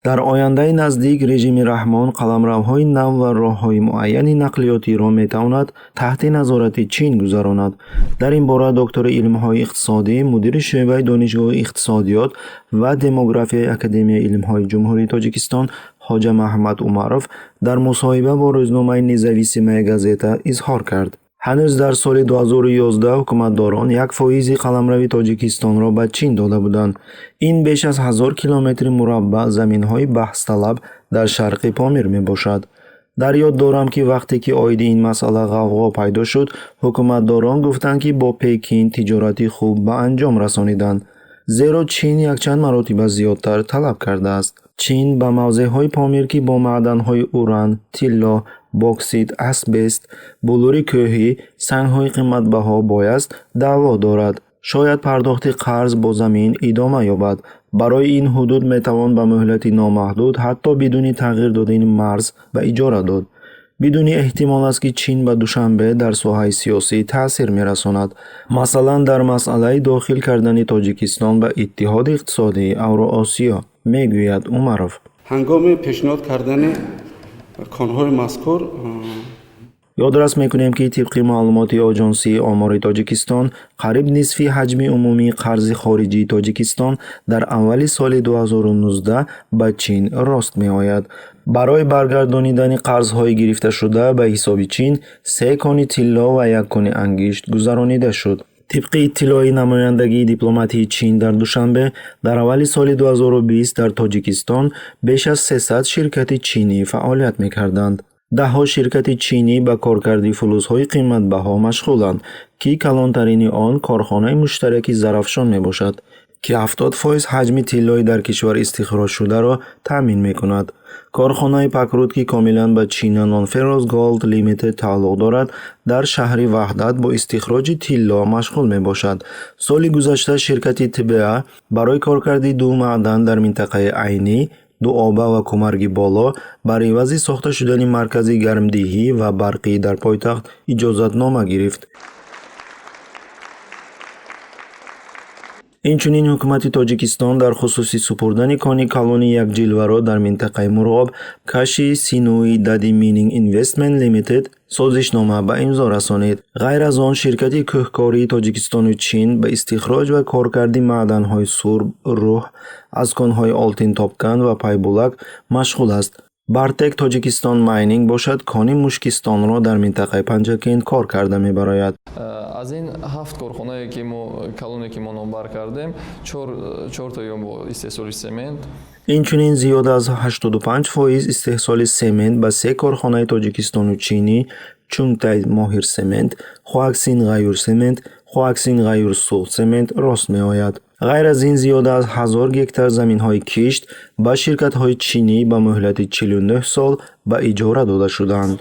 Дар ояндаи наздик режими Раҳмон қаламравҳои нав ва роҳҳои муайяни нақлиётиро метавонад таҳти назорати Чин гузаронад. Дар ин бора доктори илмҳои иқтисодӣ, мудири шӯъбаи Донишгоҳи иқтисодиёт ва демографияи Академияи илмҳои Ҷумҳурии Тоҷикистон Хоҷа Маҳмад Умаров дар мусоҳиба бо рӯзномаи Независимая газета изҳор кард. Ҳанӯз дар соли 2011 ҳукуматдорон 1 фоизи қаламрави Тоҷикистонро ба Чин дода буданд. Ин беш аз 1000 километри мураббаъ заминҳои баҳсталаб дар шарқи Помир мебошад. Дар ёд дорам, ки вақте ки оиди ин масъала ғавғо пайдо шуд, ҳукуматдорон гуфтанд, ки бо Пекин тиҷорати хуб ба анҷом расониданд, зеро Чин якчанд маротиба зиёдтар талаб кардааст. Чин ба мавзеъҳои Помир, ки бо маъданҳои уран, тилло, боксит, асбест, булури кӯҳӣ, сангҳои қиматбаҳо бой аст, даъво дорад. Шояд пардохти қарз бо замин идома ёбад. Барои ин ҳудуд метавон ба муҳлати номаҳдуд, ҳатто бидуни тағйир додани марз, ба иҷора дод. Бидуни эҳтимол аст, ки Чин ба Душанбе дар соҳаи сиёсӣ таъсир мерасонад, масалан, дар масъалаи дохил кардани Тоҷикистон ба Иттиҳоди иқтисодии Авроосиё, мегӯяд Умаров. Ҳангоми пешниҳод кардани конҳои мазкур. Ёдрас мекунем, ки тибқи маълумоти Оҷонсии омори Тоҷикистон, қариб нисфи ҳаҷми умумии қарзи хориҷии Тоҷикистон дар аввали соли 2019 ба Чин рост меояд. Барои баргардонидани қарзҳои гирифташуда ба ҳисоби Чин се кони тилло ва як кони ангишт гузаронида шуд. Тибқи иттилои намояндагии дипломатии Чин дар Душанбе, дар аввали соли 2020 дар Тоҷикистон беш аз 300 ширкати чинӣ фаъолият мекарданд. Даҳҳо ширкати чинӣ ба коркарди фулузҳои қиматбаҳо машғуланд, ки калонтарини он корхонаи муштараки Зарафшон мебошад, ки 70 фоиз ҳаҷми тиллои дар кишвар истихроҷшударо таъмин мекунад. Корхонаи Пакруд, ки комилан ба China Non-Ferrous Gold Limited тааллуқ дорад, дар шаҳри Ваҳдат бо истихроҷи тилло машғул мебошад. Соли гузашта ширкати ТБА барои коркарди ду маъдан дар минтақаи Айнӣ, Дуоба ва Кумарги Боло бар ивази сохта шудани маркази гармдиҳӣ ва барқӣ дар пойтахт иҷозатнома гирифт. Инчунин ҳукумати Тоҷикистон дар хусуси супурдани кони калони якҷилваро дар минтақаи Мурғоб Каши Синуи Дади Мининг Инвестмент Лимитед созишнома ба имзо расонид. Ғайр аз он, ширкати кӯҳкории Тоҷикистону Чин ба истихроҷ ва коркарди маъданҳои сурб, рӯҳ аз конҳои Олтин-Топкан ва Пайбулак машғул аст. Бартек Тоҷикистон Майнинг бошад, кони Мушкистонро дар минтақаи Панҷакент кор карда мебарояд. Аз ин ҳафт корхонае, ки мо калоне, ки мо номбар кардем, чортои он бо истеҳсоли семент. Инчунин зиёда аз 85 фоиз истеҳсоли семент ба се корхонаи тоҷикистону чинӣ Чунгтай Моҳир Семент, Хуаксин Ғаюр Семент, Хуаксин Ғаюр Суғд Семент рост меояд. Ғайр аз ин, зиёда аз 1000 гектар заминҳои кишт ба ширкатҳои чинӣ ба муҳлати 49 сол ба иҷора дода шудаанд.